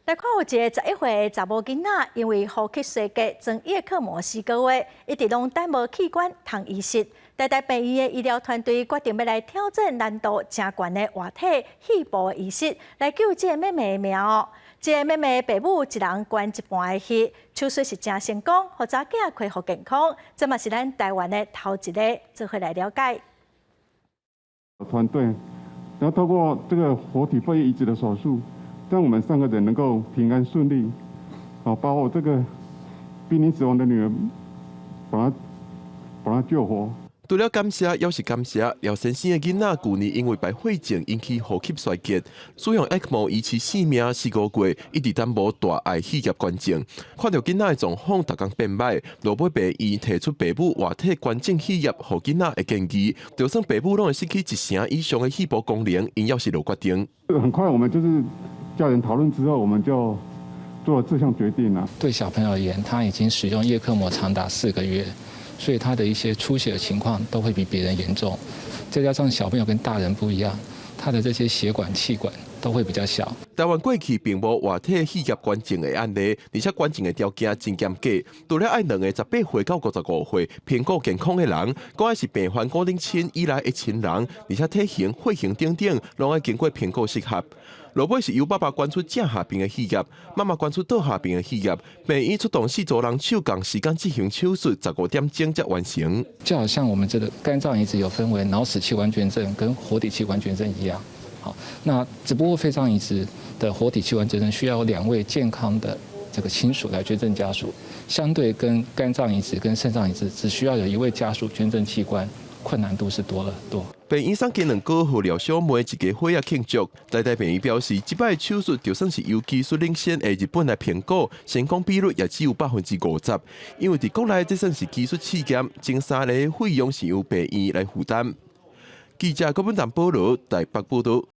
來看有一个11歲的查某囡仔，因為呼吸衰竭裝葉克膜4個月，一直攏等無器官通移植。台大病院的醫療團隊決定欲來挑戰難度誠懸的活體肺部移植，來救這个妹妹的命哦。這个妹妹爸母一人捐一半的血，手術是誠成功，予查囝恢復健康。這嘛是咱台灣的頭一个，做伙來了解。團隊，然後透過這個活體肺移植的手術，讓我們三個人能夠平安順利，好把我這個瀕臨死亡的女兒，把她救活。除了感謝，猶是感謝。廖先生的囡仔舊年因為敗血症引起呼吸衰竭，使用 ECMO 維持生命4個月，一直等無大礙血液捐贈。看著囡仔的狀況逐工變䆀，落尾病院提出爸母活體捐贈血液予囡仔的建議，就算爸母攏會失去一成以上的肺部功能，𪜶猶是落決定。很快，我們就是家人討論之後，我們就做了這項決定啦。對小朋友而言，他已經使用葉克膜長達4個月。所以他的一些出血的情況都會比別人嚴重，再加上小朋友跟大人不一樣，他的這些血管氣管都會比較小。台灣過去並無活體血液捐贈的案例，而且捐贈的條件真嚴格，除了愛兩个18歲到55歲評估健康的人，閣愛是病患固定親以來的親人，而且體型、血型等等，攏愛經過評估適合。落尾是由爸爸捐出正下爿的血液，媽媽捐出倒下爿的血液。病院出動四組人手仝時間進行手術，15點鐘才完成。就好像我們這個肝臟移植有分為腦死器官捐贈跟活體器官捐贈一樣。好，那只不過肺臟移植的活體器官捐贈需要兩位健康的這個親屬來捐贈家屬，相對跟肝臟移植跟腎臟移植只需要有一位家屬捐贈器官，困難度是多了多。病院送雞卵糕予廖小妹一家伙仔慶祝。台大病院表示，這擺手術就算是由技術領先的日本來評估，成功比率也只有50%。因為佇國內這算是技術試驗，前三年費用是由病院來負擔。記者郭本達保羅台北報道。